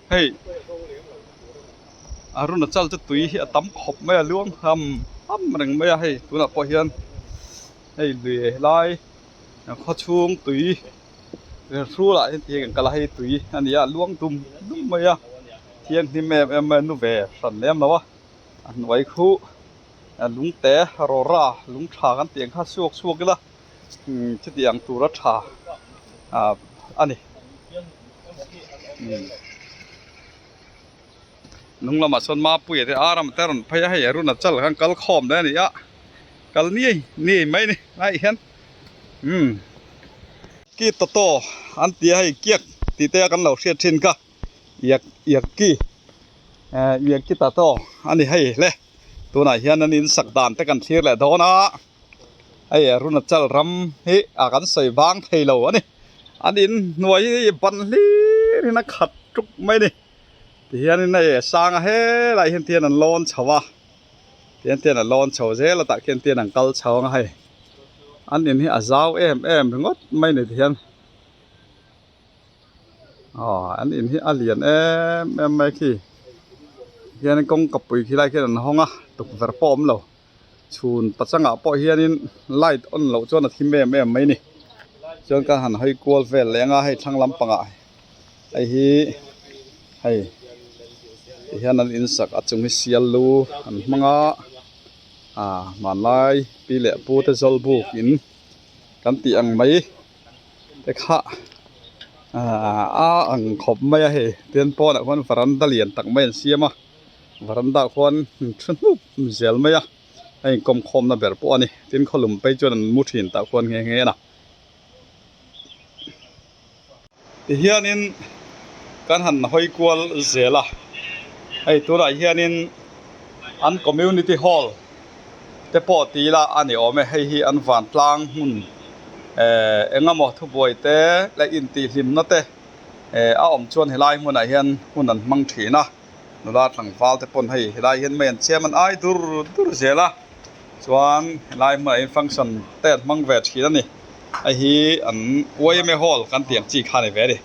Hei Arunachal chu tui hi a tam khawp mai a luang ham ham reng mai a hei tunah pawh hian hei lui lai khaw chhung tui hrulah hian ti hian kan kal a hei tui a ni a luang dum dum mai a thianghlim em em mai a nu ve hran lem lo a a hnuai khuh lungte rawra lung tha kan tih ang kha chhuak chhuak ila chuti ang tura tha ah a ni hnung lamah sawn mapuia te ar am te a rawn phei a hei Arunachal khan kal khawm daih a ni a kal niai niai mai a ni laiah hian umm ki toto an ti a hei kiak tih te a kan lo hriat thin kha iak iak ki eh iak ki tato a ni hei le tunah hian an insak dan te kan thlir leh dawn a. Hei Arunachal ram hi a kan sawi vang thei lo a ni. An in hnuai hi ban hlir in a khat tuk mai a ni. Tihianin hei a sang a helai hian tihian an lawn chho a, tihian tihian an lawn chho zel a tah khian tihian an kal chho ang a hei. An in hi a zau em em ringawt mai a ni tihian. Aw an in hi a lian em em mai khi. Tihian kawngka pui khi lai khian an hawng a tukverh pawh a awm lo. Chhun pachangah pawh hianin light on loh chuan a thim em em mai a ni chuan ka han hawi kual vel leh anga hei thlang lampangah hei hi hei ti hian an insak a chung hi sial lu an hmang a ah hmanlai pi leh pu te zawlbuk in kan tih ang mai te kha ah a ang khawp mai a hei tin pawnah khuan varanda lian tak mai an siam a varanda khuan thu hnup zel mai a a inkawm khawmna ber pawh a ni tin khawlum phei chuan an mu thin tah khuan nghe nghe a tihianin kan han hawi kual zel a hei tunah hianin an community hall te pawh ti ila a ni awm e hei hi an vantlang hmun ehh eng emaw thubuai te leh intihhlimna te ehh a awm chuan helai hmunah hian hun an hmang thin a. Nula tlangval te pawn hei helai hian mei an chhem an ai dur dur zel a chuan helai hmunah hian function te an hmang ve thin a ni hei hi an yma hall kan tih ang chi kha a ni ve a ni.